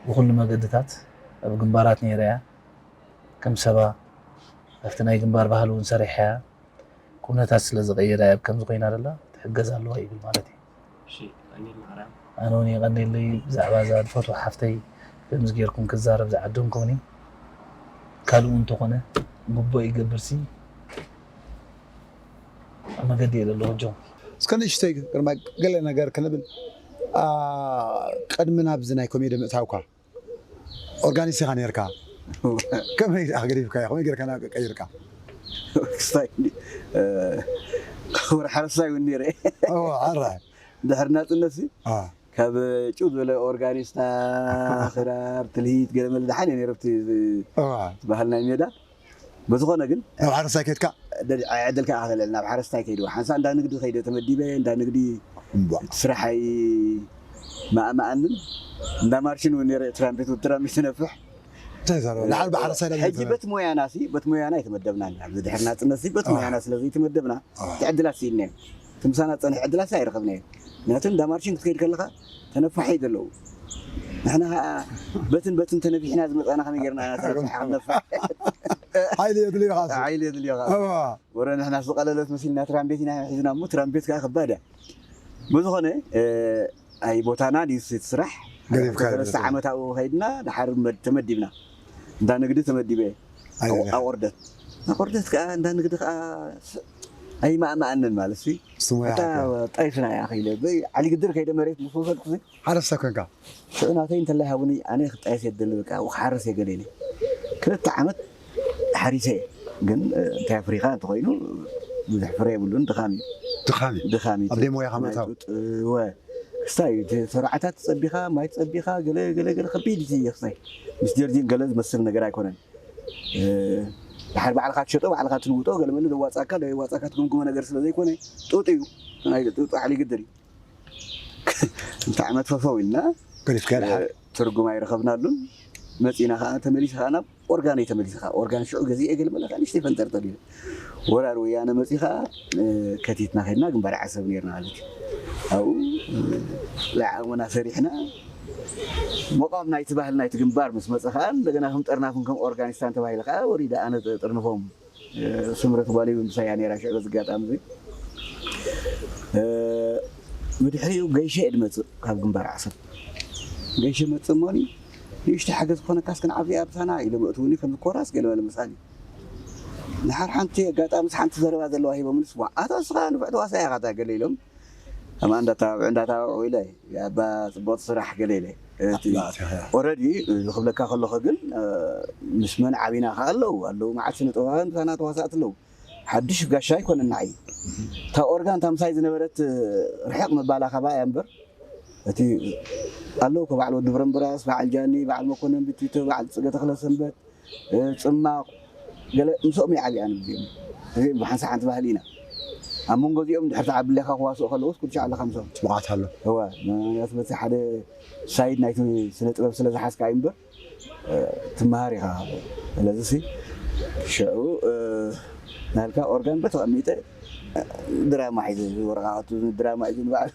ብኩሉ መገድታት ኣብ ግንባራት ነይራ እያ ከም ሰባ ኣብቲ ናይ ግንባር ባህሊ እውን ሰሪሓ እያ ኩነታት ስለ ዝቐየረ እያ ከምዚ ኮይና ደላ ትሕገዝ ኣለዋ ይብል ማለት እዩ ኣነ እውን የቐንየለይ ብዛዕባ እዛ ዝፈትዋ ሓፍተይ ከምዚ ጌርኩም ክዛረብ ዝዓደምኩምኒ ካልኡ እንተኾነ ግቡእ ይገብርሲ ኣብ መገዲ እየ ዘለኹ ጆ እስከ ንእሽተይ ግርማ ገለ ነገር ክንብል ቅድሚ ናብዚ ናይ ኮሜዲ ምእታውካ ኦርጋኒስት ኢኻ ነርካ ከመይ ኣግሪፍካ ከመይ ጌርካ ናብ ቀይርካ ክስታይ ወር ሓረስታይ እውን ነረ ኣራ ድሕሪ ናፅነት ካብ ጭው ዝበለ ኦርጋኒስታ ክራር ትልሂት ገለመለ ደሓን እየ ነረ ብቲ ባህል ናይ ሜዳ ብዝኾነ ግን ናብ ሓረስታይ ከድካ ዕድል ከዓ ክኽእል ናብ ሓረስታይ ከይድዎ ሓንሳ እንዳ ንግዲ ከይደ ተመዲበ እንዳ ንግዲ እቲ ስራሐይ ማእማኣንን እንዳ ማርሽን እውን ነረ ትራምቤት ውትራምቤት ትነፍሕ እንታይ ዘረባ ንሓር ብሓረስታይ ሕጂ በት ሞያና ሲ በት ሞያና ኣይተመደብናን ኣብዚ ድሕሪ ናፅነት ሲ በት ሞያና ስለ ዘይተመደብና እቲ ዕድላት ስኢንናዮ እቲ ምሳና ዝፀንሕ ዕድላት ኣይረኸብናዮ ምክንያቱ እንዳ ማርሽን ክትከይድ ከለካ ተነፋሒ እዩ ዘለዉ ንሕና ከዓ በትን በትን ተነፊሕና ዝመፃና ከመይ ጌርና ኢና ተነፍሕ ክንነፍሕ ሓይሊ የድልዮ ከዓ ሓይሊ የድልዮ ከዓ እዋ ወረ ንሕና ዝቐለለት መሲልና ትራምቤት ኢና ሒዝና እሞ ትራምቤት ከዓ ከባድ እያ ብዝኾነ ኣይ ቦታና ድዩ እቲ ስራሕ ገዲፍካ ሰለስተ ዓመት ኣብኡ ከይድና ድሓር መድ- ተመዲብና እንዳ ንግዲ ተመዲበ ኣይ- ኣቑርደት ኣቑርደት ከዓ እንዳ ንግዲ ከዓ ስ- ኣይማእማኣንን ማለት ሲ ስሙያ እታ ሓካ። ጠይፍና እያ ከይለ በይ ዓሊ ግድር ከይደ መሬት ምስ ወሰድኩ ሲ ሓረስታይ ኮንካ ሽዑ ናተይ እንተላይ ሃቡኒ ኣነ ክጣየስ የደሊ በቃ ክሓርስ እየ ገለ ኢለ ክልተ ዓመት ሓሪሰ እየ ግን እ፣ እንታይ ኣፍሪኻ እንተኮይኑ ብዙሕ ፍረ የብሉን ድኻም እዩ ድኻም እዩ ድኻም እዩ ኣብ ደይ ሞያኻ ናይ ምእታው ጡጥ ወ ክስታይ እዩ እቲ ተባዕታት ትፀቢኻ ማይ ትፀቢኻ ገለ ገለ ገለ ከቢድ እዩ ክስታይ ምስ ጀርዲን ገለ ዝመስል ነገር ኣይኮነን ድሓር ባዕልካ ትሸጦ ባዕልካ ትልውጦ ገለመለ ዘዋፃካ ዘየዋፃካ ትግምግሞ ነገር ስለ ዘይኮነ ጡጥ እዩ ናይ ጡጥ ዓሊ ግድር እዩ እንተ ዓመት ፈፈው ኢልና ገዲፍካ ድሓር ትርጉም ኣይረኸብናሉን መፂና ከዓ ተመሊስ ከዓ ናብ ኦርጋን እዩ ተመሊስ ከዓ ኦርጋን ሽዑ ገዚአ ገለመለ ከዓ ንሽተይ ፈንጠርጠር ኢለ ወራር ወያነ መፂ ከዓ ከቲትና ከድና ግንባር ዓሰብ ነርና ማለት እዩ ኣብኡ ልዓቕምና ሰሪሕና መቓም ናይቲ ባህል ናይቲ ግንባር ምስ መፀ ከዓ እንደገና ከም ጠርናፍን ከም ኦርጋኒስታን ተባሂለ ከዓ ወሪደ ኣነ ጥርንፎም ስምረት ጓለይ እውን ምሳይ እያ ነይራ ሽዑ በዚ ኣጋጣሚ እዚ ብድሕሪኡ ገይሸ እየ ድመፅእ ካብ ግንባር ዓሰብ ገይሸ መፅእ እሞኒ ንእሽተ ሓገዝ ክኾነካስ ክንዓብያ ምሳና ኢሎም ኣእትውኒ ከም ዝኮራስ ገለ በለ ምሳኒ ድሓር ሓንቲ ኣጋጣሚ ሓንቲ ዘረባ ዘለዋ ሂቦምንስ ዋዓታ እስኻ ንፍዕ ተዋሳያ ኢኻ ገለ ኢሎም ኣማ እንዳተባብዑ እንዳተባብዑ ኢለ ኣባ ፅቡቅ ስራሕ ገለ ኢለ ኦረዲ ዝኽብለካ ከለኹ ግን ምስ መን ዓቢና ከ ኣለዉ ኣለዉ መዓት ስነ ጥበባውያን ምሳና ተዋሳእቲ ኣለዉ ሓድሽ ጋሻ ኣይኮነን ንዓይ እታ ኦርጋን እታ ምሳይ ዝነበረት ርሕቕ ምባላ ካባ እያ እምበር እቲ ኣለዉ ከ በዓል ወዲ ብረምብራስ በዓል ጃኒ በዓል መኮነን ብቲቶ በዓል ፅገ ተኽለ ሰንበት ፅማቕ ገለ ምስኦም ይዓብያ ንግዜኦም እዚ ብሓንሳ ሓንቲ ባህሊ ኢና ኣብ መንጎ እዚኦም ድሕር ተዓብሌኻ ክዋስኡ ከለውስ ኩሉ ሻዕ ኣለኻ ምሶም። ብቕዓት ኣሎ። እወ፣ ምክንያቱ በቲ ሓደ ሳይድ ናይቲ ስነ ጥበብ ስለ ዝሓዝካ እዩ እምበር ትመሃር ኢኻ። ስለዚ ሲ ሽዑ ናልካ ኦርጋን በተቐሚጠ ድራማ ሒዘ ወረቃቱ ድራማ ሒዘ ንባዕሉ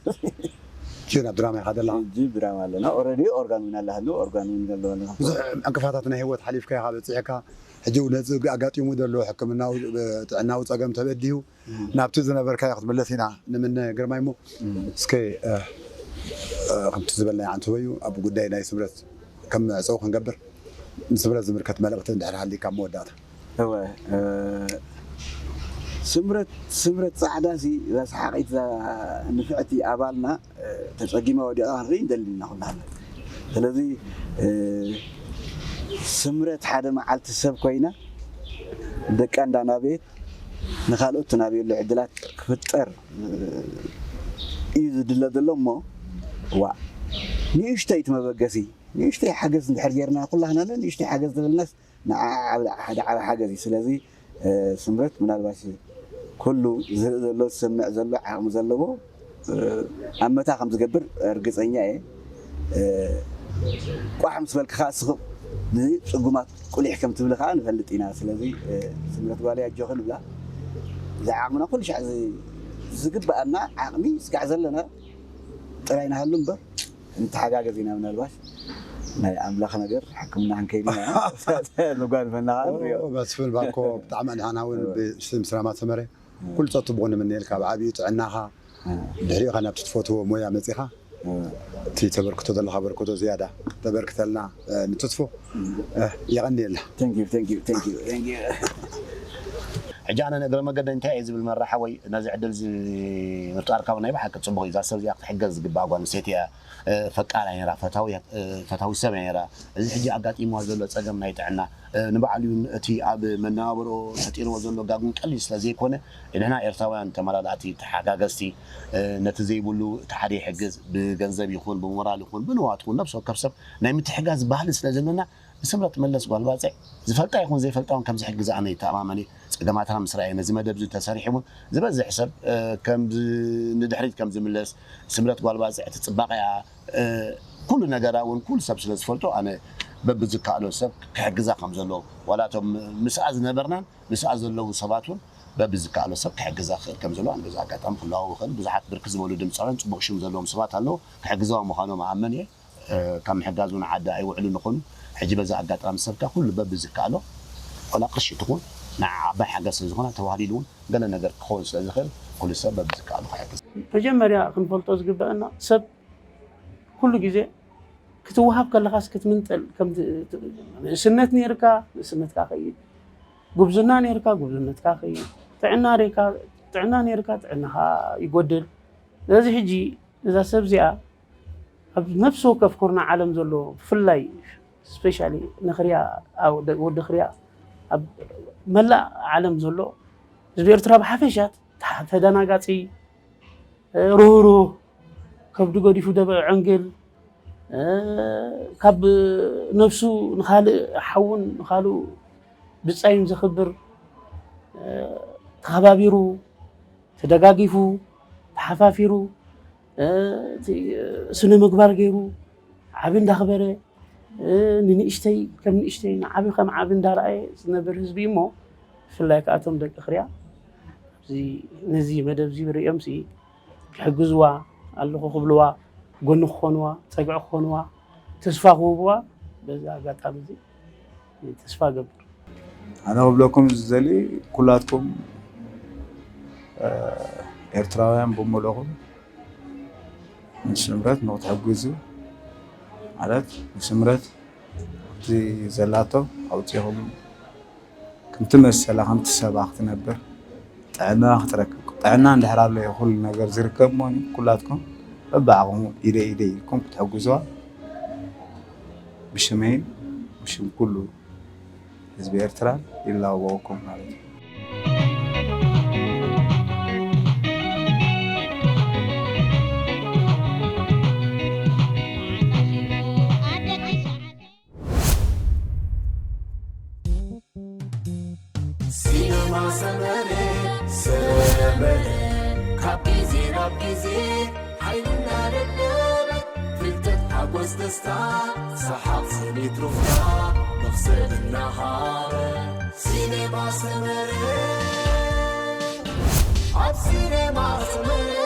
ኪዮ ናብ ድራማ ኢኻ ደላ። ሕጂ ድራማ ኣለና። ኦረዲ ኦርጋን እውን ኣለሃሉ ኦርጋን እውን ኣለዋለና። ብዙሕ ዕንቅፋታት ናይ ህይወት ሓሊፍካ ኢኻ በፂሕካ። ሕጂ እውን ነዚ ኣጋጢሙ ዘሎ ሕክምናዊ ጥዕናዊ ፀገም ተበዲሁ ናብቲ ዝነበርካዮ ክትምለስ ኢና ንምነ። ግርማይ እሞ እስከ ከምቲ ዝበልና ኣንተወዩ ኣብ ጉዳይ ናይ ስምረት ከም መዕፀዊ ክንገብር ንስምረት ዝምልከት መልእክቲ እንድሕር ሃሊካ ኣብ መወዳእታ። እወ ስምረት ስምረት ፃዕዳ ሲ እዛ ሰሓቂት እዛ ንፍዕቲ ኣባልና ተፀጊማ ወዲቃ ክንርኢ ንደሊ ኢና ኩላህና። ስለዚ ስምረት ሓደ መዓልቲ ሰብ ኮይና ደቃ እንዳናበየት ንካልኦት ትናብየሉ ዕድላት ክፍጠር እዩ ዝድለ ዘሎ እሞ ዋ ንእሽተይ እቲ መበገሲ ንእሽተይ ሓገዝ እንድሕር ጌርና ኩላህና ንእሽተይ ሓገዝ ዝብልናስ ንዓ ሓደ ዓብ ሓገዝ እዩ። ስለዚ ስምረት ምናልባት ኩሉ ዝርኢ ዘሎ ዝሰምዕ ዘሎ ዓቕሚ ዘለዎ ኣብ መታ ከም ዝገብር ርግፀኛ እየ። ቋሕ ምስ በልክ ከዓ ስቕ ንፅጉማት ቁሊሕ ከም ትብል ከዓ ንፈልጥ ኢና። ስለዚ ስምረት ጓለይ ኣጆኺ ንብላ። ዝዓቕምና ኩሉ ሻዕ ዝግበኣና ዓቕሚ ስጋዕ ዘለና ጥራይ ንሃሉ እምበር ንተሓጋገዝ ኢና ምናልባት ናይ ኣምላኽ ነገር ሕክምና ክንከይድ ኢና ንጓንፈና ከዓ ንሪኦ መስፍን ባኮ ብጣዕሚ ንሕና እውን ብስም ስላማት ሰመረ ኩሉ ጸቱ ብጎኒ ምንኤልካ ብዓብዩ ጥዕናኻ ድሕሪኡ ኸ ናብቲ ትፈትዎ ሞያ መጺኻ እቲ ተበርክቶ ዘለኻ በርክቶ ዝያዳ ተበርክተልና ንትስፎ የቐንየልና ሕጂ ኣነ ንእግረ መገደ እንታይ እየ ዝብል መራሓ ወይ ነዚ ዕድል ምፍጣርካ ናይ ብሓቂ ፅቡቅ እዩ እዛ ሰብ እዚኣ ክትሕገዝ ዝግባእ ጓል ኣንስተይቲ እያ ፈቃር እያ ነራ ፈታዊ ሰብ እያ ነራ እዚ ሕጂ ኣጋጢምዋ ዘሎ ፀገም ናይ ጥዕና ንባዕሉ እቲ ኣብ መነባብሮ ፈጢርዎ ዘሎ ጋጉን ቀሊል ስለ ዘይኮነ ንሕና ኤርትራውያን ተመላላእቲ ተሓጋገዝቲ ነቲ ዘይብሉ እቲ ሓደ ይሕግዝ ብገንዘብ ይኹን ብሞራል ይኹን ብንዋት ይኹን ነብሲ ወከፍ ሰብ ናይ ምትሕጋዝ ባህሊ ስለ ዘለና ንስምረት መለስ ጓል ባፅዕ ዝፈልጣ ይኹን ዘይፈልጣ እውን ከም ዝሕግዛ ኣነ ይተኣማመን እየ። ፀገማትና ምስ ረኣየ ነዚ መደብ እዚ ተሰሪሑ እውን ዝበዝሕ ሰብ ንድሕሪት ከም ዝምለስ ስምረት ጓል ባፅዕ እቲ ፅባቐኣ ኩሉ ነገራ እውን ኩሉ ሰብ ስለ ዝፈልጦ ኣነ በብዝከኣሎ ሰብ ክሕግዛ ከም ዘለዎ ዋላ እቶም ምስኣ ዝነበርናን ምስኣ ዘለዉ ሰባት እውን በብዝከኣሎ ሰብ ክሕግዛ ክኽእል ከም ዘለዎ ኣነ በዚ ኣጋጣሚ ክለዋወ ይኽእል። ብዙሓት ብርክት ዝበሉ ድምፃውያን ፅቡቕ ሽም ዘለዎም ሰባት ኣለዉ ክሕግዛዎም ምዃኖም እኣምን እየ። ካብ ምሕጋዝ እውን ዓዲ ኣይውዕሉ ንኾኑ ሕጂ በዚ ኣጋጣሚ ሰብካ ኩሉ በብዝከኣሎ ቆላ ቅርሺ ትኹን ንዓ ዓባይ ሓገዝ ስለዝኾና ተዋህሊሉ እውን ገለ ነገር ክኸውን ስለዝኽእል ኩሉ ሰብ በብዝከኣሉ ክሕግዝ። መጀመርያ ክንፈልጦ ዝግበአና ሰብ ኩሉ ግዜ ክትወሃብ ከለኻስ ክትምንጠል ንእስነት ነርካ ንእስነትካ ከይድ ጉብዝና ነርካ ጉብዝነትካ ከይድ ጥዕና ነርካ ጥዕና ነርካ ጥዕናኻ ይጎድል ስለዚ ሕጂ እዛ ሰብ እዚኣ ኣብ ነፍሲ ወከፍ ኩርና ዓለም ዘሎ ብፍላይ specially ንክርያ ወዲ ክርያ ኣብ መላእ ዓለም ዘሎ ህዝቢ ኤርትራ ብሓፈሻ ተደናጋፂ ርህሩህ ከብዱ ገዲፉ ደበ ዕንግል ካብ ነፍሱ ንካልእ ሓውን ንካልኡ ብፃዩን ዘኽብር ተኸባቢሩ ተደጋጊፉ ተሓፋፊሩ ስነ ምግባር ገይሩ ዓቢ እንዳኽበረ ንንእሽተይ ከም ንእሽተይ ንዓቢ ከም ዓቢ እንዳረኣየ ዝነብር ህዝቢ እሞ ብፍላይ ከኣቶም ደቂ ክርያ ነዚ መደብ እዚ ሪኦም ክሕግዝዋ ኣለኹ ክብልዋ ጎኒ ክኾንዋ ፀግዒ ክኾንዋ ተስፋ ክህብዋ በዚ ኣጋጣሚ እዚ ተስፋ ገብር። ኣነ ክብለኩም ዝደሊ ኩላትኩም ኤርትራውያን ብምልእኹም ንስምረት ንክትሕግዙ ማለት ንስምረት እቲ ዘላቶ ኣውፂኹም ከምቲ መሰላ ከምቲ ሰባ ክትነብር ጥዕና ክትረክብ ጥዕና እንድሕር ኣሎ እዩ ኩሉ ነገር ዝርከብ መሆን እዩ ኩላትኩም በብዓቕሙ ኢደ ኢደ ኢልኩም ክትሕግዝዋ ብሽመይን ብሽም ኩሉ ህዝቢ ኤርትራን ይላበወኩም ማለት እዩ። Cinema Samare, Samare. ኣብ ግዜ ሓይልና ደደበ ፍልጠት ሓጎስ ደስታ ሰሓቕ ስኒት ሩፍታ መኽሰብ እናሃበ ሲኔማ ሰመረ ኣብ ሲኔማ ሰመረ